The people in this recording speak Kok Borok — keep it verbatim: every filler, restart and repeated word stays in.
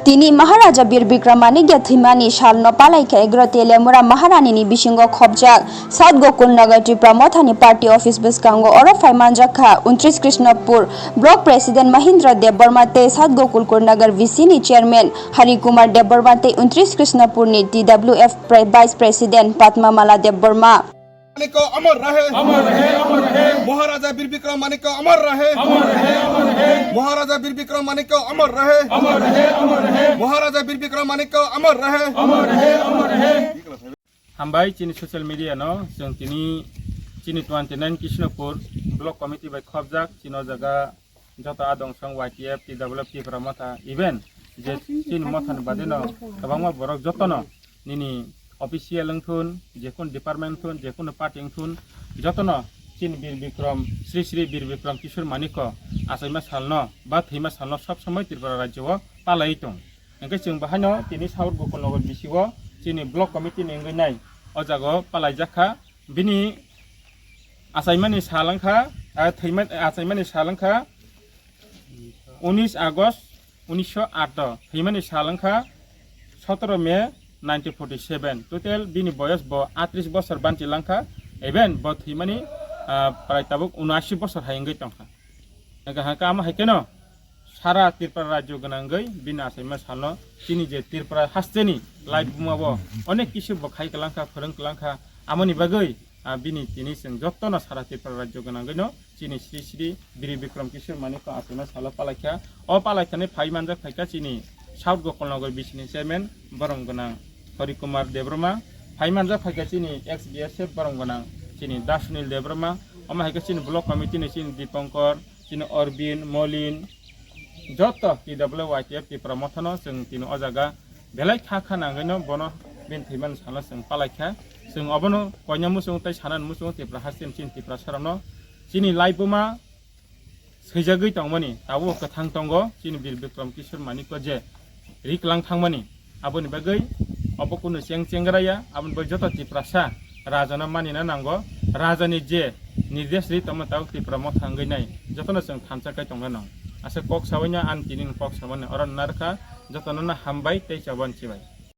Tini Maharaja Bir Bikram Manikya thwimani salno palaikha Egro Telemura Maharani ni bisingo khopjak South Gokul Nagar Tipra Mothani party office bwskango. Oro phai manjakha untris Krishnapur Block President Mahindra Debbarma tei South Gokul Nagar V C ni Chairman Hari Kumar Debbarma tei untris Krishnapur ni T W F Pre-, Vice President Padma Mala Debbarma. Manik अमर रहे। अमर रहे, अमर रहे। महाराजा वीर विक्रम मानिक अमर रहे। अमर रहे, अमर रहे। महाराजा वीर विक्रम मानिक अमर रहे। अमर रहे, अमर रहे। महाराजा वीर विक्रम मानिक अमर रहे। अमर रहे, अमर रहे। Hambai chini social media no, chwng tini chini twenty nine Krishnapur Block Committee bai khopjak, chini o jaga joto adong song Y T F, T W F, Tipra Motha, even je chini mothani badino kwbangma borok jotono nini official wngthun, jekunu department wngthun, jekunu party wngthun, jotono chini Bir Bikram, Sri Sri Bir Bikram Kishore Manikko achaima salno ba thwima salno sob somoi Tripura rajyo o palaiwi tong. Hwnkhe chwng bahaino tini South Gokul Nagar B C o chini block committee ni wngwi nai o jaga o palaijak kha. Bini achaimani sal wngkha, ah, thwima-, achaimani sal wngkha unis August unisho aat o, thwimani sal wngkha sotoro May nineteen forty seven. Total bini boyos bo atris bosor banchi langkha, even bo thwimani, ah, prai tabuk unashi bosor hai wngwi tongkha. Hwnkhe hwnkhe amo hai kheno sara Tripura rajyo gwnangwi bini achaima salno chini je Tripura hasteni laibuma bo onek kisu bo khai kwlangkha, phwrwng kwlangkha, amoni bagwi, ah, bini tini chwng jotono sara Tripura rajyo gwnangwino chini Sri Sri Bir Bikram Kishore Manikko achaima salo palaikha. O palaikhani phai manjak phaikha chini South Gokul Nagar B C ni chairman borom gwnang Hari Kumar Debbarma, phai manjak phaikha chini ex B S F borom gwnang chini Das Sunil Debbarma, omo hai khe chini block committee ni chini Dipankar, chini Orbin, Molin, joto T W Y T F Tipra Mothano chwng tini o jaga belai kha kha nangwino bono bini thwimani salno chwng palaikha. Chwng obono koina muchungo tei sanani muchungo Tipra hasteni chini Tiprasarokno chini laibuma swijagwi tongmani tabuk kwthang tongo chini Bir Bikram Kishore Manikko je riklang thangmani. Aboni bagwi obo kunu cheng chengra ya, aboni bagwi joto Tiprasa rajano manina nango. Rajani je nirdesh ri tongma tabuk Tipra Motha wngwi nai, jotono chwng thansa kai tongna nang. Asa kok sabaino ani tini kok sabani oro narwkha, jotono no hambai tei chaban chibai.